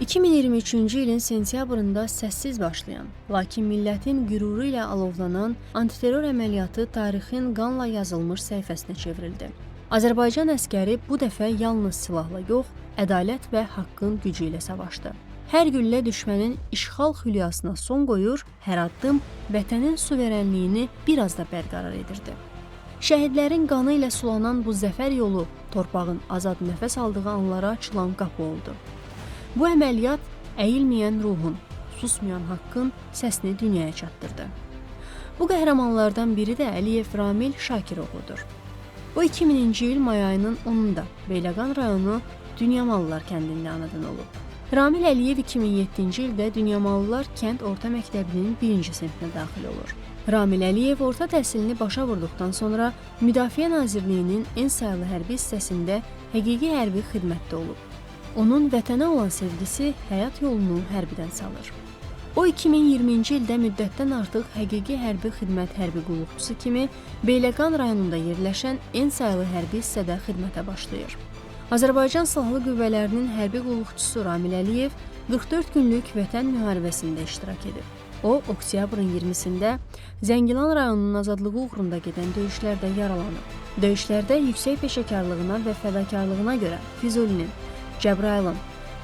2023-cü ilin sentyabrında səssiz başlayan, lakin millətin qüruru ilə alovlanan antiterror əməliyyatı tarixin qanla yazılmış səhifəsinə çevrildi. Azərbaycan əsgəri bu dəfə yalnız silahla yox, ədalət və haqqın gücü ilə savaşdı. Hər güllə düşmənin işğal xülyasına son qoyur, hər addım vətənin suverenliyini biraz da bərqərar edirdi. Şəhidlərin qanı ilə sulanan bu zəfər yolu torpağın azad nəfəs aldığı anlara açılan qapı oldu. Bu əməliyyat əyilməyən ruhun, susmayan haqqın səsini dünyaya çatdırdı. Bu qəhrəmanlardan biri də Əliyev Ramil Şakiroğludur. O 2000-ci il may ayının 10-da Beyləqan rayonu Dünyamallılar kəndində anadan olub. Ramil Əliyev 2007-ci ildə Dünyamallılar kənd orta məktəbinin 1-ci sinfinə daxil olur. Ramil Əliyev orta təhsilini başa vurduqdan sonra Müdafiə Nazirliyinin en saylı hərbi hissəsində həqiqi hərbi xidmətdə olub. Onun vətənə olan sevgisi həyat yolunu hərbidən salır. O 2020-ci ildə müddətdən artıq həqiqi hərbi xidmət hərbi qulluqçusu kimi Beyləqan rayonunda yerləşən en saylı hərbi hissədə xidmətə başlayır. Azərbaycan Silahlı Qüvvələrinin hərbi qulluqçusu Ramil Əliyev 44 günlük Vətən müharibəsində iştirak edib. O, oktyabrın 20-sində Zəngilan rayonunun azadlığı uğrunda gedən döyüşlərdə yaralanıb. Döyüşlərdə yüksək peşəkarlığına və fədakarlığına görə Füzulinin, Cəbrayılın,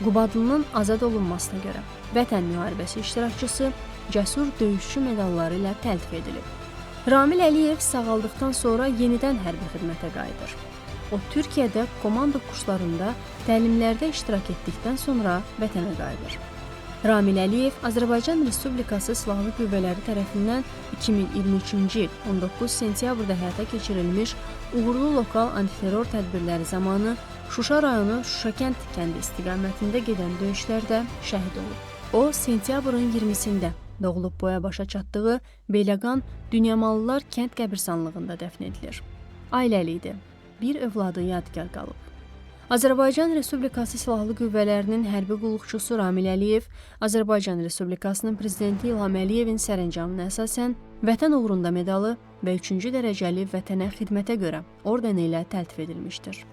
Qubadlının azad olunmasına görə Vətən müharibəsi iştirakçısı, cəsur döyüşçü medalları ilə təltif edilib. Ramil Əliyev sağaldıqdan sonra yenidən hərbi xidmətə qayıdır. O, Türkiyədə komando kurslarında təlimlərdə iştirak etdikdən sonra vətənə qayıdır. Ramil Əliyev Azərbaycan Respublikası Silahlı Qüvvələri tərəfindən 2023-cü il 19 sentyabrda həyata keçirilmiş uğurlu lokal antiterror tədbirləri zamanı Şuşa rayonu Şuşakənd kəndi istiqamətində gedən döyüşlərdə şəhid olub. O, sentyabrın 20-sində doğulub boya başa çatdığı Beyləqan Dünyamallılar kənd qəbirstanlığında dəfn edilir. Ailəli idi. Bir övladı yadigar qalıb. Azərbaycan Respublikası Silahlı Qüvvələrinin hərbi qulluqçusu Ramil Əliyev, Azərbaycan Respublikasının Prezidenti İlham Əliyevin sərəncamına əsasən Vətən uğrunda medalı və 3-cü dərəcəli Vətənə xidmətə görə ordeni ilə təltif edilmişdir.